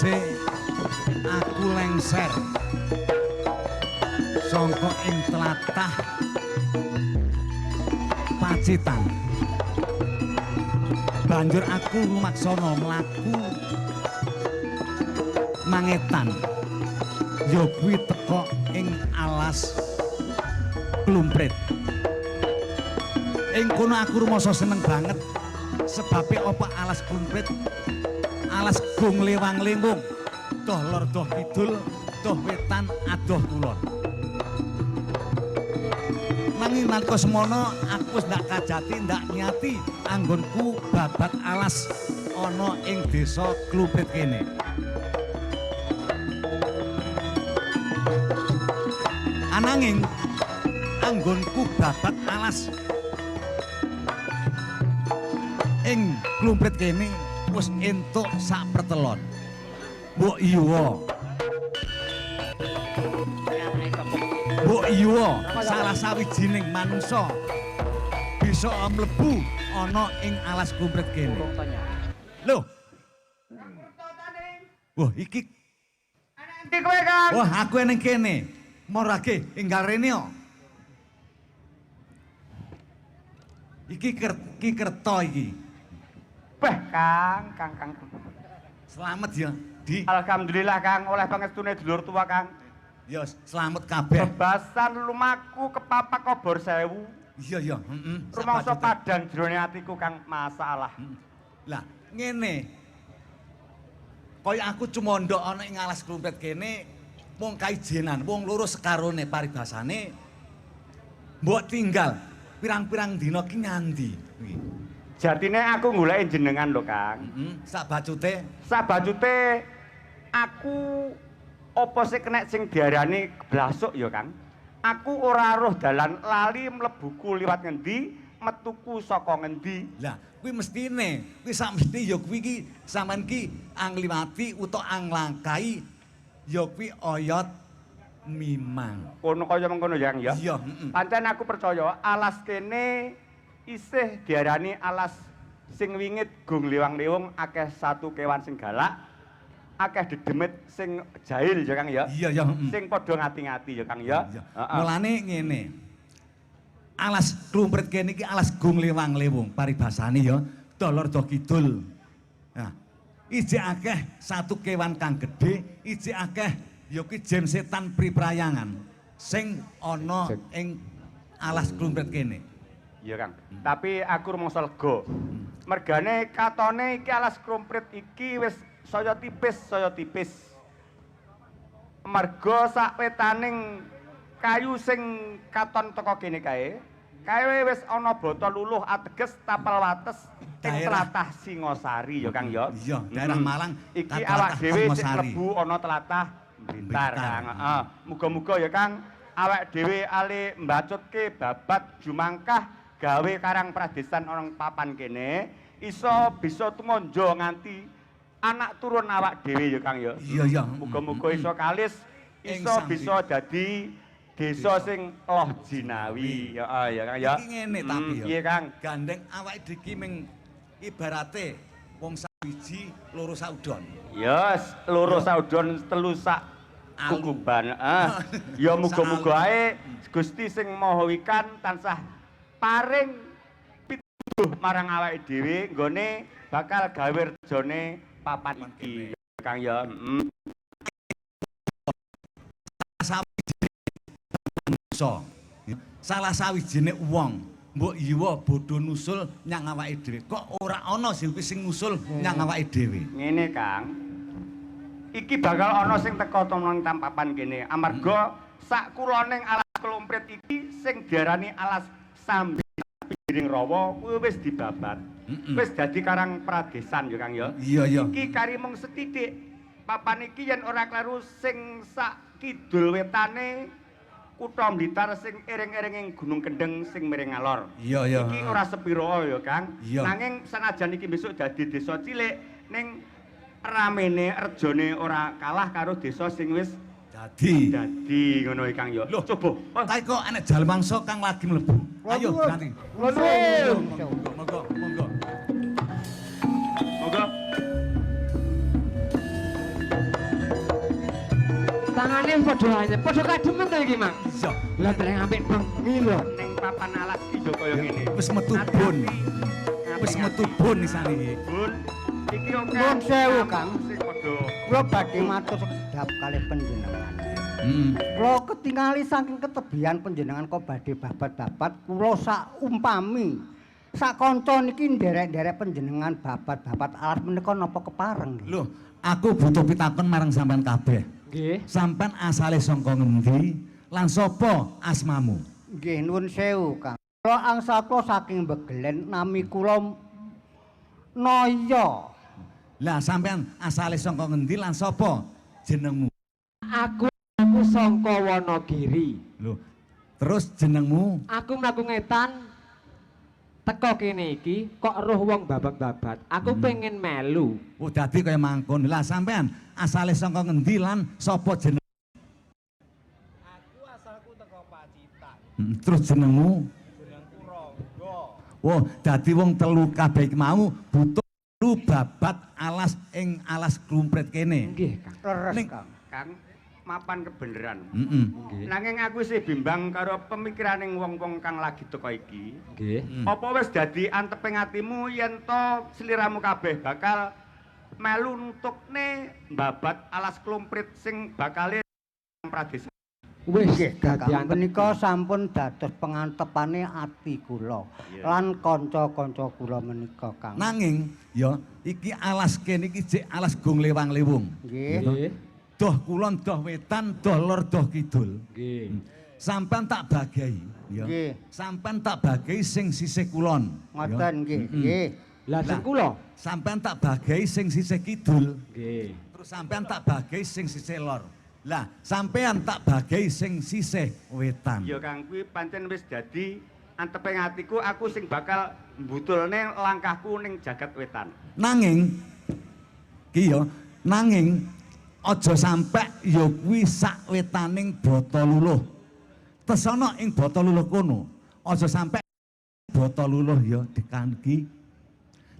Sawise aku lengser sangka ing tlatah Pacitan. Banjur aku rumaksana mlaku mangetan. Ya kuwi teka ing alas Klumprit. Ing kono aku rumangsa seneng banget sebabe apa alas Klumprit alas gung lewang lewung doh lor doh kidul doh wetan adoh kulon. Nanging nalika semono aku wis ndak kajati ndak niati anggonku babat alas ana ing desa Klumprit kene. Ananging anggonku babat alas ing Klumprit kene wis entuk sak pertelon. Mbok iya. Mbok iya salah sawijining manungsa bisa mlebu ana ing alas Klumprit kene. Lho. Wah, iki Endi kowe, Kang? Wah, aku ning kene. Morake enggal rene kok. Iki Ki Kerto iki. Beh, Kang, Kang, Kang. Selamat ya, Di. Alhamdulillah, Kang, oleh pangestune dulur tua, Kang. Ya, selamat kabeh. Bebasan lumaku kepapak obor sewu. Iya, iya, heeh. Rumangsa padang jerone atiku, Kang, masalah. Lah, ngene. Kaya aku cumondhok ana ing alas Klumprit kene mung kaijenan, wong loro sekarone paribasane mbok tinggal pirang-pirang dina ki nyandi kuwi. Jatine aku goleki jenengan lho, Kang. Heeh, sak bacute Sabacute aku apa sih kenek sing diarani blasuk ya, Kang? Aku ora roh dalan lali mlebuku liwat ngendi, metuku saka ngendi. Lah, kuwi mestine, kuwi sak mesti ya kuwi ki sampean ki angliwati utawa anglangkai ya kuwi oyot mimang. Kono kaya mengkono ya, Kang ya. Iya, heeh. Pancen aku percaya alas kene isih diarani alas sing wingit gung liwang-liwung akeh satu kewan sing galak, akeh dedemit sing jahil ya, Kang ya. Iya, iya, heeh. Sing padha ngati-ngati ya, Kang ya. Iya. Heeh. Mulane ngene. Alas Klumprit kene iki alas gung lewang-lewung paribasane ya dolor do kidul. Nah, ijik akeh satu kewan kang gedhe, ijik akeh ya kuwi jem setan priprayangan sing ana ing alas Klumprit kene. Iya, Kang. Tapi aku rumangsa lega. Mergane katone iki alas Klumprit iki wis saya tipis, saya tipis. Merga sak wetaning kayu sing katon teko kene kae, kae wis ana bata luluh ateges tapel wates ing tlatah Singosari ya, Kang ya. Iya, daerah Malang Iki awak dhewe sing mlebu ana tlatah Blitar, Kang. Heeh. Muga-muga ya, Kang, awak dhewe ale mbacutke babat jumangkah gawe karang pradesan ana papan kene iso bisa tumonjo nganti anak turun awak dhewe ya, Kang ya. Iya, iya. Muga-muga iso kalis, iso bisa dadi desa sing loh jinawi. Ya, ya, Kang ya. Iki ngene tapi ya. Iya, Kang. Gandeng awake dhewe iki ming ibarate wong sawiji loro saudon. Yes, loro saudon telu sak kukuban. Ya muga-muga ae Gusti sing Maha Wikan tansah paring pituduh marang awake dhewe nggone bakal gawe rejane papan iki, Kang ya. Salah sawijine wong mbok yiwa bodho nusul nyang awake dhewe. Kok ora ana sing sing nusul nyang awake dhewe. Ngene, Kang. Iki bakal ana sing teka nang papan kene. Amarga sak kuloning alas Klumprit iki sing diarani alas Sambi Piring Rawa kuwi wis dibabat. Wis dadi karang pradesan ya, Kang ya. Iya, iya. Iki kari mung sethithik. Papan iki yen ora kleru sing sak kidul wetane kutha Blitar sing ering-ering ing Gunung Kendeng sing miring ngalor. Iya, iya. Iki ora sepiro ya, Kang. Iya. Nanging senajan iki besok dadi desa cilik ning ramene rejane ora kalah karo desa sing wis dadi. Dadi ngono iki, Kang ya. Loh, coba. Kae kok enek jalmangsa kang lagi mlebu. Ayo nanti. Monggo, monggo, monggo. Monggo. Tangane padha anyep, padha kademen to iki, Mang. Iya. Lah dereng ambek bengi lho. Ning papan alas iki yo kaya ngene. Wis metu bun. Wis metu bun isane iki. Bun. Iki oke. Nuwun sewu, Kang. Sing padha Kula badhe matur sekedhap kalih panjenengan. Kula ketingali saking ketebihan panjenengan kok badhe babat-babat kula saumpami sak kanca niki nderek-nderek panjenengan babat-babat alas menika napa kepareng nggih? Lho, aku butuh pitakon marang sampean kabeh. Nggih. Sampean asale saka ngendi lan sapa asmamu? Nggih, nuwun sewu, Kang. Kula angsal kula saking Begelen, nami kula Naya. Lah sampean asale saka ngendi lan sapa jenengmu? Aku saka Wonogiri. Lho, terus jenengmu? Aku mlaku ngetan teko kene iki kok roh wong babat-babat. Aku pengen melu. Oh, dadi kaya mangkono. Lah sampean asale saka ngendi lan sapa jeneng? Aku asalku teko Pacitan. Terus jenengmu? Jenengku Ronggo. Wah, dadi wong telu kabeh iki mau butuh telu babat alas ing alas Klumprit kene. Nggih, Kang. Leres, Kang. Kang, mapan kebeneran. Heeh. Nggih. Nanging aku isih bimbang karo pemikiraning wong-wong kang lagi teko iki. Nggih. Apa wis dadi anteping atimu yen to sliramu kabeh bakal melu nuntukne babat alas Klumprit sing bakale pradesa. Wis Nggih, dadi Kang. antep. Menika sampun dados pengantepane ati kula lan kanca-kanca kula menika, Kang. Nanging ya iki alas kene iki jek alas Gung Lewang-Lewung. Nggih. Nggih. Doh kulon, doh wetan, doh lor, doh kidul. Nggih. Sampean tak bagai ya. Nggih. Sampean tak bagai sing sisih kulon. Ngoten nggih, nggih. Lah sing kula? Sampean tak bagai sing sisih kidul. Nggih. Terus sampean tak bagai sing sisih lor. Lah, sampean tak bagai sing sisih wetan. Ya Kang, kuwi pancen wis dadi anteping atiku aku sing bakal mbutulne langkahku ning jagat wetan. Nanging ki ya, nanging aja sampe ya kuwi sak wetaning Bata Luluh. Tesana ing Bata Luluh kono, aja sampe Bata Luluh ya dikanki.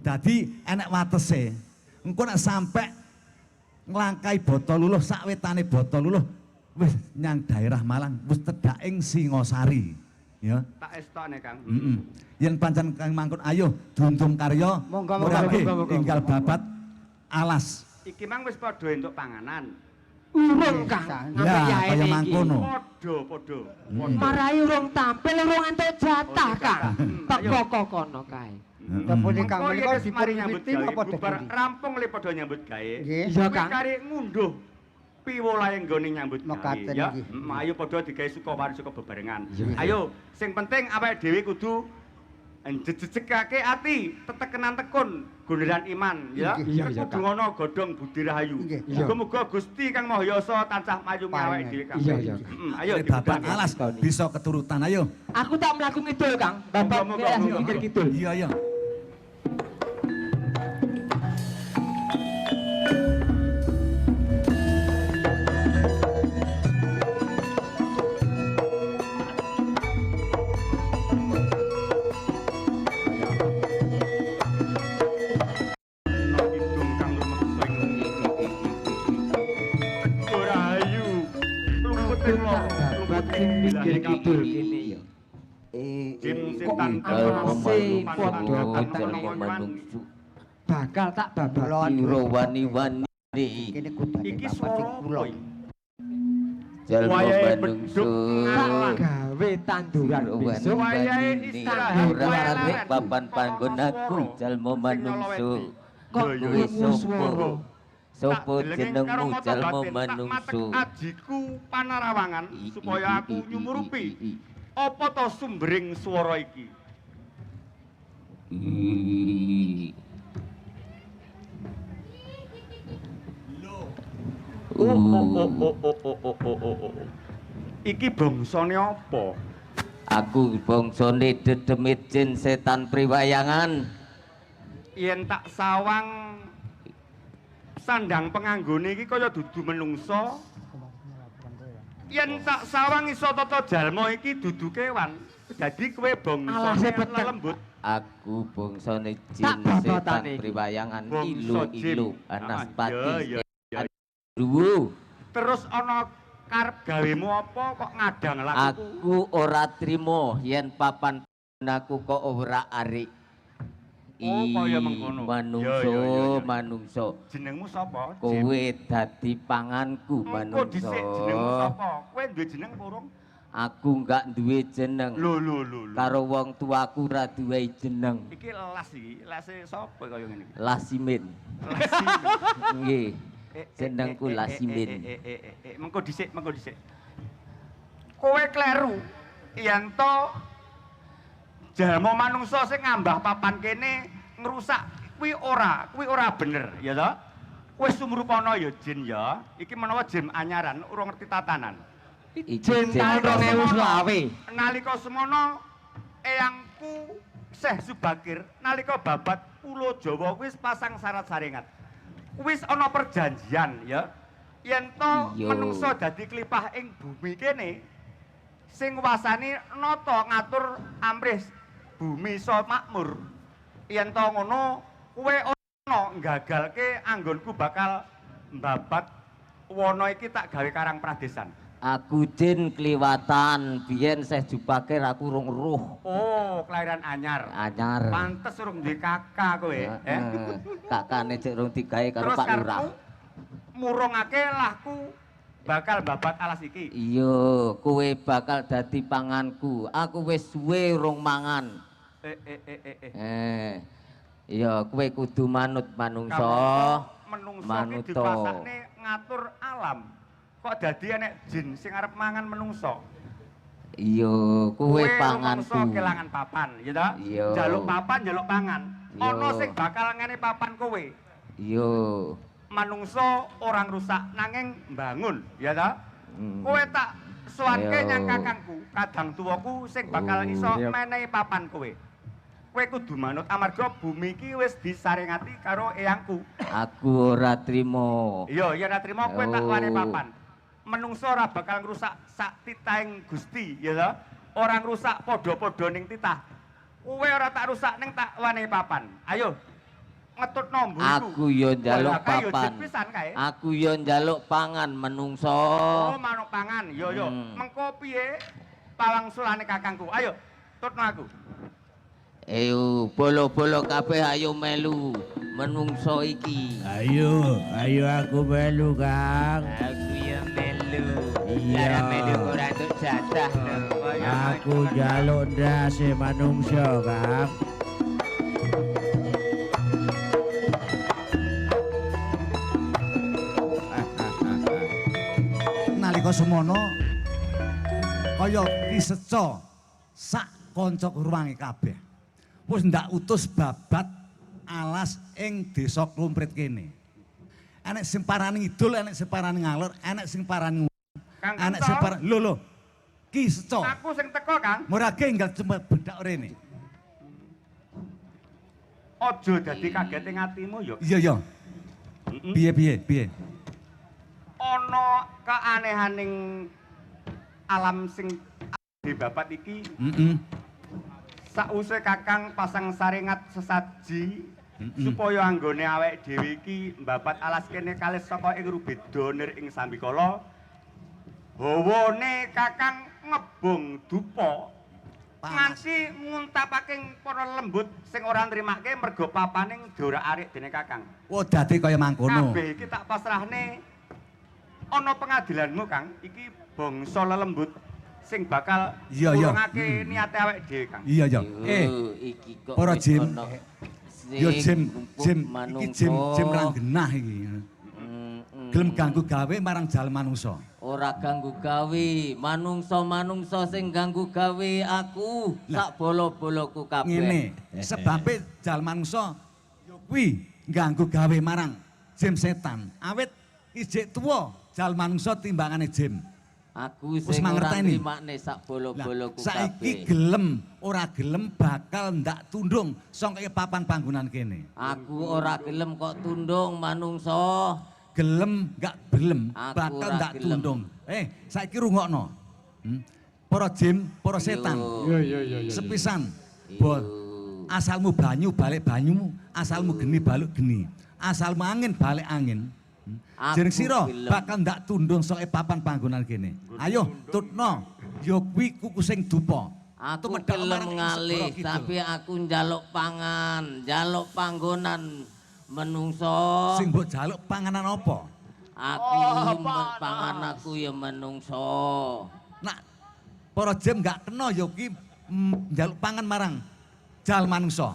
Dadi enek watese. Engko nek sampe nglangkai Bata Luluh sak wetane Bata Luluh wis nyang daerah Malang wis tedhak ing Singosari. Ya. Tak estokne Kang. Heeh. Yen pancen kang mangkun ayo dundung karya Monggo, monggo, monggo, enggal babat alas. Iki mang wis padha entuk panganan. Urung, Kang. Lah, Sampe yaene kaya iki. mangkono. Padha, padha. Marai urung tampil urung entuk jatah, Oh, Kang. jatah. Teko kok kono kae. Pundi Kang Mengko menika yen wis mari nyambut dipun gawe, napa bubar pundi? rampung le padha nyambut gawe. Nggih. Iya, Kuwi Kang. kari ngunduh piwolahe nggone nyambut gawe Mekaten ya. nggih. Ayo padha digawe suka wari suka bebarengan. Iya. Ayo, sing penting awake dhewe kudu njejegake ati, tetekenan tekun, gonderan iman ya. Iya, iya, Kudu Kang. ana godhong budi rahayu. Nggih. Iya. Muga-muga Gusti Kang Maha Yasa tansah mayungi awake dhewe kabeh. Iya, iya. Ayo Babat dibudalke. alas bisa keturutan ayo. Aku tak mlaku ngidul, Kang. Babat Monggo, wilayah monggo, pinggir monggo. kidul. Iya, iya. Kidung kang rumeksa ing Teguh Rahayu. Luput ing lor, Babat luput sing ing pinggir wilayah kidul kene ya. Jim setan Alase padha Bakal tak babat. Kula Sira wani-wani kene kudune Iki babat sing swara apa kula. iki? jalma Wayahe manungsa. Tak gawe tanduran besok. Wayahe istirahat, Ora wayahe arek leren. papan panggon aku jalma manungsa. Kok Yo, yo, Kowe krungu sapa? swara? Sapa Tak delenging karo jenengmu mata jalma batin, tak manungsa? matek ajiku panarawangan supaya aku nyumurupi. Apa to sumbering swara iki? Oh, oh, oh, oh, oh, oh, oh, oh, oh, oh. Iki bangsane apa? Aku bangsane dedemit jin setan priwayangan. Yen tak sawang sandang penganggone iki kaya dudu menungsa. Yen tak sawang iso tata jalma iki dudu kewan. Dadi kowe Alase bangsane peteng. lelembut. Aku bangsane jin Tak setan babatane iki. priwayangan Bangsa ilu jin. ilu Ah, anaspati iya, iya. Duwu. Terus ana Karep gawemu apa kok ngadang lakuku? Aku ora trimo yen papan aku kok ora arik. Oh, kaya mengkono. Manungso, Ya, ya, ya, ya. manungso. Jenengmu sapa? Jim? Kowe dadi panganku Engko dhisik jenengmu manungso. sapa? Kowe duwe jeneng apa urung? Aku enggak duwe jeneng. Lho lho lho lho. Karo wong tuaku ora duwe jeneng. Iki lelas iki, lase sapa kaya ngene iki? Lasimin. Lasimin. Nggih. Jenengku Lasimin. Mengko dhisik, mengko dhisik. Kowe kleru. Yen to jalma manungsa sing ngambah papan kene ngrusak kuwi ora bener, ya to? Wis sumrupana ya jin ya. Iki menawa jin anyaran urung ngerti tatanan. Iki Jin taun 2025. Nalika semono eyangku Syekh Subakir nalika babat Pulo Jawa wis pasang syarat saringat. Wis ana perjanjian ya. Yen to menungsa dadi klipah ing bumi kene sing nguwasani nata ngatur amrih bumi iso makmur. Yen to ngono kowe ana nggagalke anggonku bakal mbabat wana iki tak gawe karang pradesan. Aku jin kliwatan, biyen Syekh Subakir aku rung ruh. Oh, kelahiran anyar. Anyar. Pantes urung duwe kakak kowe, eh. Heeh. Kakane cek rung digawe karo Terus Pak Lurah. karepmu murungake lahku bakal babat alas iki. Iya, kowe bakal dadi panganku. Aku wis suwe rung mangan. Iya, kowe kudu manut manungsa. Kamangka menungso ki Manuto. dipasakne ngatur alam. Kok dadi enek jin sing arep mangan menungso? Iya, kowe rumangsa panganku. kelangan papan, ya ta? Iya. Jaluk papan, jaluk pangan. Iya. Ana sing bakal ngene papan kowe. Iya. Manungso orang rusak nanging mbangun, ya ta? Kowe tak sowanke Ayo. nyang kakangku, kadang tuwaku sing bakal iso menehi papan kowe. Kowe kudu manut amarga bumi iki wis disaringati karo eyangku. Aku ora trimo. Iya, yen ora trimo kowe tak wani Oh. papan. Menungso ora bakal ngrusak sak titahing Gusti, ya ta? Ora ngrusak padha-padha ning titah. Kowe ora tak rusak ning tak wani papan. Ayo. Ngetutno mburiku. Aku yo njaluk Wah, kae yo papan. jin pisan kae. Aku yo njaluk pangan menungso. Oh, manuk pangan. Yo yo. Mengko piye pawangsulane kakangku? Ayo, tutno aku. Ayo, bolo-bolo kabeh ayo melu menungso iki. Ayo, ayo aku melu, Kang. Aku ya melu. Iya. Lara melu ora entuk jatah lho. Aku njaluk ndase manungsa, Kang. Nalika semono kaya kiseca sak kanca ruwange kabeh. Wis ndak utus babat alas ing desa Klumprit kene. Enek sing parani ngidul, enek sing parani ngalor, enek sing parani Kang enek sing Kento, parani lho lho. Ki seca. Aku sing teko, Kang. Murage enggal cuma bendak rene. Aja dadi kaget ing atimu ya. Iya iya. Piye piye piye. Ana keanehaning alam sing di babat iki. Sakwise Kakang pasang saringat sesaji supaya anggone awake dhewe iki mbabat alas kene kalis saka ing rubeda nir ing sambikala. Hawane Kakang ngebong dupa nganti nguntapake para lembut sing ora nrimake mergo papaning diorak-arik dene Kakang. Oh dadi kaya mangkono. Kabeh iki tak pasrahne ana pengadilanmu, Kang. Iki bangsa lelembut sing bakal ngurungake niate awake dhewe, Kang. Iya iya. Iki kok para wis jim. ono Yo sing jim ngrumpuk jim iki jim jim manungsa. ra genah iki. Gelem ganggu gawe marang jalma manungsa. Ora ganggu gawe, manungsa-manungsa sing ganggu gawe aku sak bolo-boloku kabeh. Ngene, sebabe jalma manungsa yo kuwi ganggu gawe marang jim setan. Awit ijik tuwa jalma manungsa timbangane jim. Aku Wis sing ora mangerteni. nrimane sak bolo-boloku Lah, saiki kabeh. gelem ora gelem bakal ndak tundung sangka papan panggonan kene. Aku ora gelem kok tundung manungsa. Gelem gak gelem Aku bakal ora ndak gelem. tundung. Saiki rungokno. Para jim, para setan. Iya, iya, iya, iya. Sepisan. Bo, asalmu banyu balik banyumu, asalmu geni balik geni, asalmu angin balik angin. Aku Jeneng sira gelem. bakal ndak tundung soke papan panggonan kene. Ayo tutno ya kuwi kuku sing dupa. Aku Tumedhak gelem marang ing ngalih, segara kidul. tapi aku njaluk pangan, njaluk panggonan menungso. Sing mbok jaluk panganan apa? Aku pangan aku ya menungso. Nak para jem gak kena ya kuwi njaluk pangan marang jal manungsa.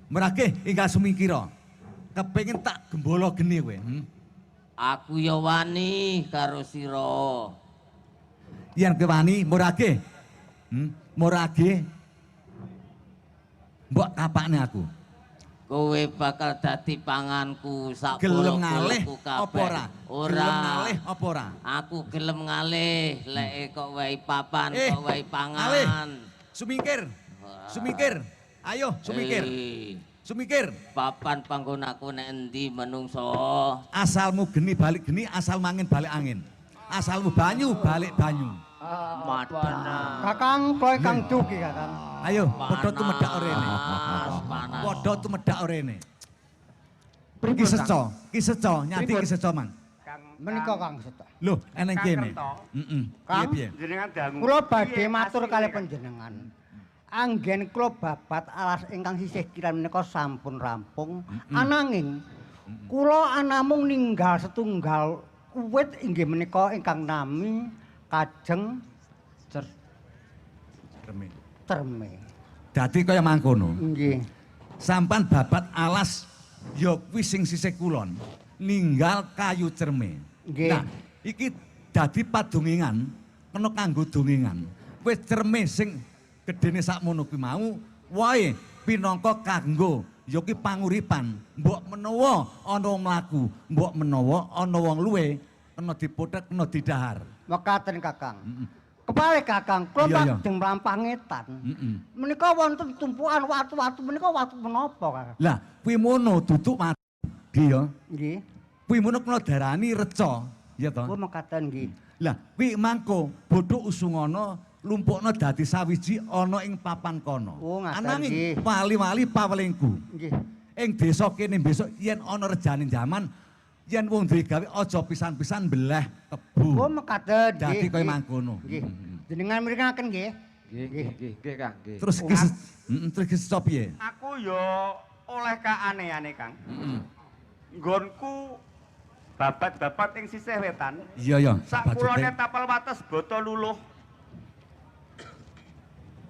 Merake ingkang sumingkira. Kepengin tak gembala geni kowe. Aku ya wani karo sira. Yen kowe wani murake. Murake. Mbok kapakne aku. Kowe bakal dadi panganku sak Gelem ngalih bolo-boloku apa kabeh. ora? Ora. Gelem ngalih apa ora? Aku gelem ngalih lek kok wae papan, Eh, kok wae ngalih. pangan. Sumingkir. Sumingkir. Ayo sumingkir. Eh, Sumingkir. papan panggonaku nek endi menungso? Asalmu geni balik geni, asal mangin balik angin. Asalmu banyu balik banyu. Madana. Kakang kula ingkang dugi Kakang. Ayo, padha tumedhak rene. Panas, panas. Padha tumedhak rene. Pripun, Ki seco, ki seco, nyati Pripun? ki seco, Mang. Kang Menika Kang Seto. Loh, eneng Kang kene. Kerto. Heeh. Kang? Piye piye? Jenengan dangu. Kula badhe Piye matur asline, kalih Kang? panjenengan. Anggen kula babat alas ingkang sisih kiran menika sampun rampung. Ananging kula anamung ninggal setunggal uwit inggih menika ingkang nami Kajeng Reme. Cerme. Dadi kaya mangkono. Nggih. Sampan babat alas ya kuwi sing sisih kulon ninggal kayu cerme. Nggih. Nah, iki dadi padongengan kena kanggo dongengan. Wis cerme sing gedene sakmono kuwi mau wae pinangka kanggo ya kuwi panguripan. Mbok menawa ana wong mlaku, mbok menawa ana wong luwe kena dipothek, kena didahar. Mekaten Kakang. Kepale Kakang, kula Iya, iya. lajeng mlampah ngetan. Heeh. Menika wonten tumpukan watu-watu menika watu menapa Kakang? Lah, kuwi mono duduk watu ya. Nggih. Kuwi mono kena darani reca, ya toh? Kula mekaten nggih. Lah, kuwi mangko bodho usungana lumpukna dadi sawiji ana ing papan kono. Oh, ngaten, Ananging nggih. wali-wali pawelingku. Nggih. Ing desa kene besok yen ana rejane jaman, yen wong duwe gawe aja pisan-pisan beleh kebu. Oh mekaten nggih. Dadi kaya nggih. mangkono. Nggih. Jenengan mrikaken nggih. Nggih, nggih, nggih, nggih, Kang, nggih. Terus ki terus ki seco piye? Aku yo oleh kaaneh-aneh, Kang. Nggonku babat-babat ing sisih wetan. Iya ya. Sak kulone tapel wates boto luluh.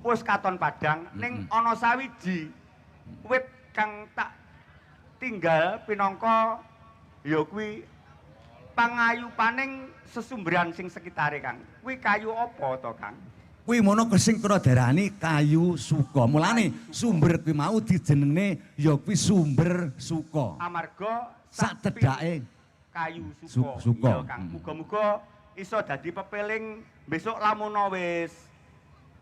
Wis katon padang ning ana sawiji wit kang tak tinggal pinangka ya kuwi pangayupaning sesumberan sing sekitare, Kang. Kuwi kayu apa to, Kang? Kuwi mono sing kena darani kayu suka. Mulane sumber kuwi mau dijenenge ya kuwi sumber suka. Amarga Sak tedhake kayu suka. Suka. Iya, Kang. Muga-muga iso dadi pepeling besok lamun wis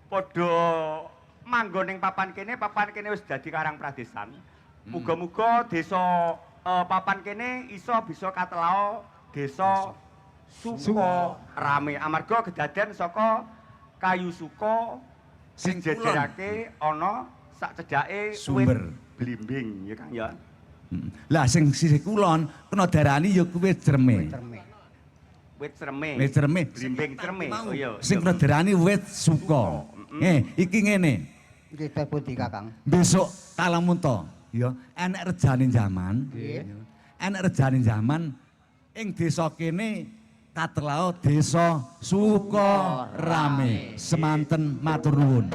padha manggon ning papan kene wis dadi Karang Pradesan. Muga-muga desa papan kene iso bisa katelao desa Suka rame amarga kedaden saka kayu suka Sing sing jejerake ana sak cedhake wit Sumber. blimbing ya Kang ya. Lah sing sisih kulon kena darani ya kuwi cerme. Cerme. Wit cerme. Wit cerme. Blimbing cerme. Oh iya. Sing kena darani wit suka. Iki ngene. Nggih pundi Kakang? Besok kalamunta ya enek rejane jaman. Nggih. Enek rejane jaman ing desa kene katelao desa Sukarame. Semanten matur nuwun.